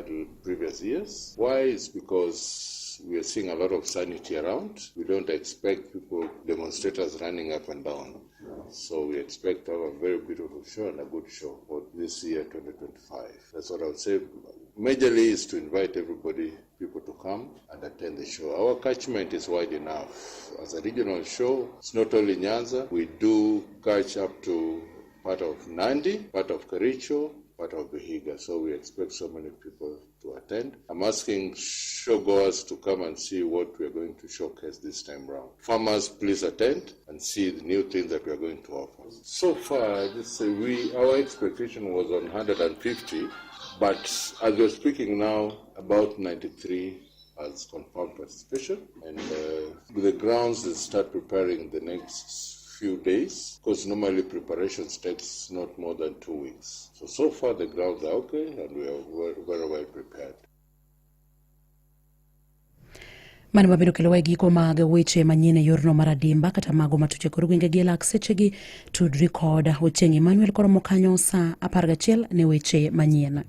had previous years. Why? Is because we are seeing a lot of sanity around. We don't expect people, demonstrators running up and down. So we expect to have a very beautiful show and a good show for this year, 2025. That's what I would say. Majorly is to invite everybody, people to come and attend the show. Our catchment is wide enough. As a regional show, it's not only Nyanza. We do catch up to part of Nandi, part of Kericho, part of Vihiga. So we expect so many people to attend. I'm asking showgoers to come and see what we are going to showcase this time round. Farmers, please attend and see the new things that we are going to offer. So far, this, we our expectation was on 150, but as we're speaking now, about 93 has confirmed participation, and the grounds will start preparing the next few days, because normally preparations takes not more than 2 weeks. So, so far the grounds are okay and we are very, very well prepared. Mano mabiro kelowa e giko mag weche manyien e yorno mar adimba kata mago matuche kor gwenge gi e lak sechegi tudri kod Ochieng' Emmanuel koromo kanyo saa 11 ne weche manyien.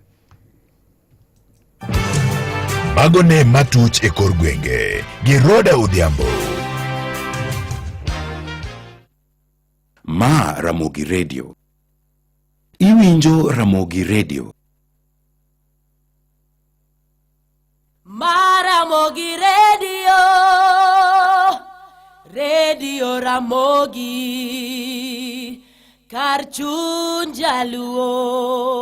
Mago ne matuch e kor gwenge gi Roda Odhiambo. Ma Ramogi Radio. Iwinjo Ramogi Radio. Maramogi Radio, Radio Ramogi, kar chuny jaluo.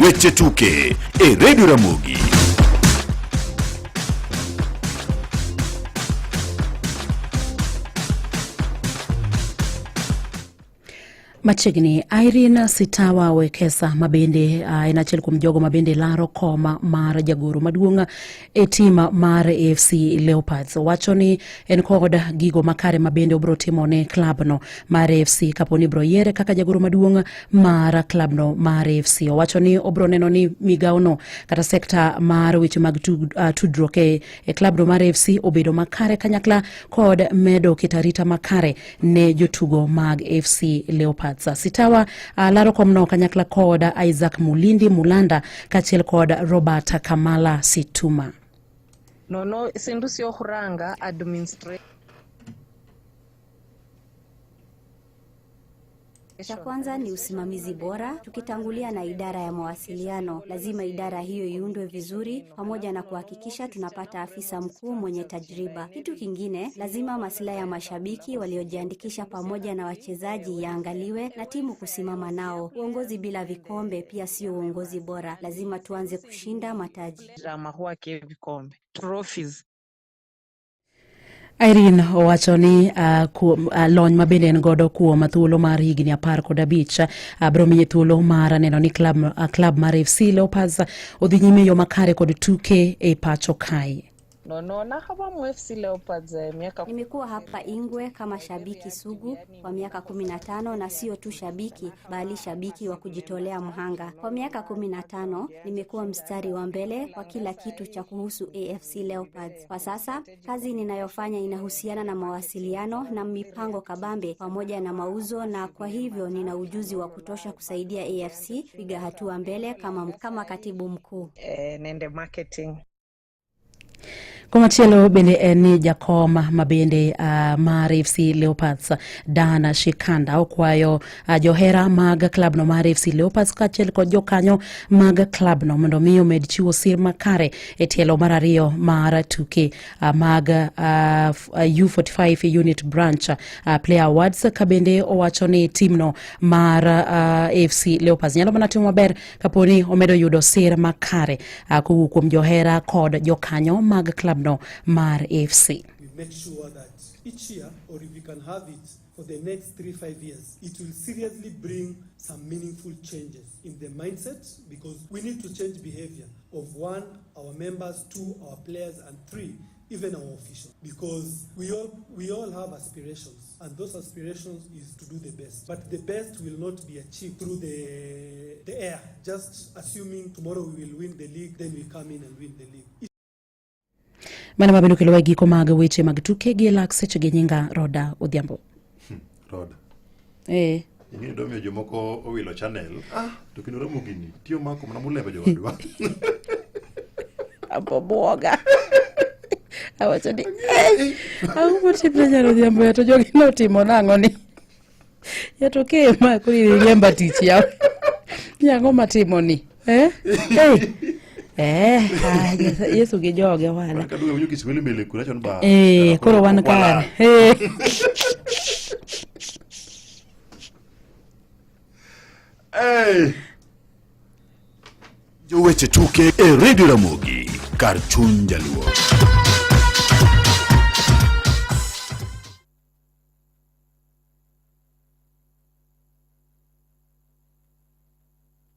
Weche tuke e Radio Ramogi. Machiegni, Irene Sitawa Wekesa mabende en achiel kuom jogo mabende laro koma mar jagoro maduong' e tim mar AFC Leopards wacho ni en kod gigo makare mabende obiro timo ne klabno mar AFC kapo ni ibiro yiere kaka jagoro maduong' mar klabno mar AFC. Owacho ni obiro neno ni migawono kata sekta mar weche mag tudruok e klabno mar AFC obedo makare kanyakla kod medo keto arita makare ne jotugo mag AFC Leopards. Sitawa laro komno kanyakla kod Isaac Mulindi Mulanda kaachiel kod Robert Kamala Situma. Nono sindu sio khuranga administration. Cha kwanza ni usimamizi bora, tukitangulia na idara ya mawasiliano. Lazima idara hiyo iundwe vizuri, pamoja na kuhakikisha tunapata afisa mkuu mwenye tajriba. Kitu kingine, lazima masilahi ya mashabiki waliojiandikisha pamoja na wachezaji yaangaliwe na timu kusimama nao. Uongozi bila vikombe pia sio uongozi bora. Lazima tuanze kushinda mataji. Vikombe trophies. Irene owacho ni kuom lony ma bende en godo kuom thuolo mar higni 15 biro miye thuolo mar neno ni club mar AFC Leopards odhi nyime e yo makare kod tuke e pacho kae. Nono nakhaba mu FC Leopards miaka Nimekuwa hapa Ingwe kama shabiki sugu kwa miaka 15 na sio tu shabiki bali shabiki wa kujitolea mhanga. Kwa miaka 15 nimekuwa mstari wa mbele kwa kila kitu cha kuhusu AFC Leopards. Kwa sasa kazi ninayofanya inahusiana na mawasiliano na mipango kabambe pamoja na mauzo, na kwa hivyo nina ujuzi wa kutosha kusaidia AFC piga hatua mbele kama katibu mkuu. Nende marketing. Komachielo bende en ni jakom mabende mar AFC Leopards Dana Shikanda okwayo johera mag klabno mar AFC Leopards kaachiel kod jokanyo mag klabno mondo mi omed chiwo sir makare e tielo mar ariyo mar tuke mag U45 Unit Branch Player Awards, ka bende owacho ni timno mar AFC Leopards nyalo mana timo maber kapo ni omedo yudo sir makare kowuok kuom johera kod jokanyo mag klabno mar AFC. We make sure that each year, or if we can have it for the next 3, 5 years, it will seriously bring some meaningful changes in the mindset, because we need to change behavior of one, our members, two, our players, and three, even our officials, because we all have aspirations, and those aspirations is to do the best. But the best will not be achieved through the air, just assuming tomorrow we will win the league, then we come in and win the league. Mano mabende okelowa e giko mag weche mag tuke gi e lak seche gi nyinga Roda Odhiambo. Roda. Eh. Ing'eyo domiyo jomoko owilo channel. To kendo Ramogi ni tiyo mako mana mulembe jowadwa. Ambo bwoga awacho ni "Eh, ang'o motimne nyar Odhiambo ya to jogi notimo nang'o ni ya to kema koro iriemba tich yawa ni ang'o matimo ni eh? Eh. Eh, ah, Yesu gi joge wala Kaduogo winjo Kiswahili mbele kura chon ba. Eh, koro wan kare. Eh. Hey. Joweche tuke e Radio Ramogi kar chuny Jaluo.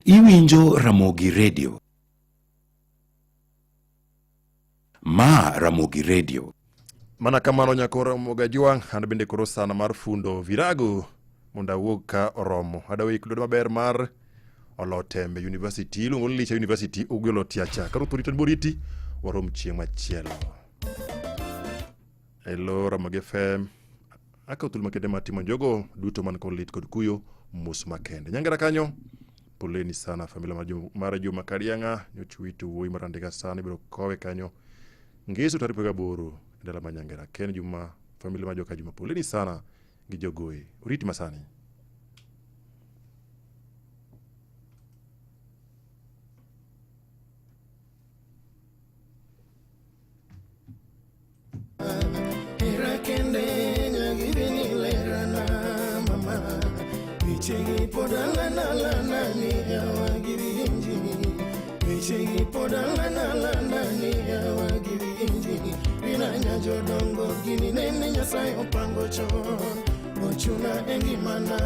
Iwinjo Ramogi Radio. Ma Ramogi Radio. Mana kamano nyako Ramogi Ajwang', an bende koro sana mar fundo virago mondo awuog ka oromo. Adawe ik lwedo maber mar Olotembe University, iluongo ni Licha University, Ugwe Olotiacha. Ka Ruoth orito boriti, warom chieng' machielo. Hello Ramogi FM. Akawo thuolo makende mar timo jogo duto man kod lit kod kuyo mos makende. Nyangera kanyo, poleni sana familia mar Juma Kariang'a, nyocha wito wuoyi mar andika sana ibiro kowe kanyo. Ngeso tarik 28 e dala ma Nyangera. Ken Juma, familia mar joka Juma, poleni sana gi jogoyi. Oriti masani. Jodongo gini nene Nyasaye opango chon ochuna e ngimana.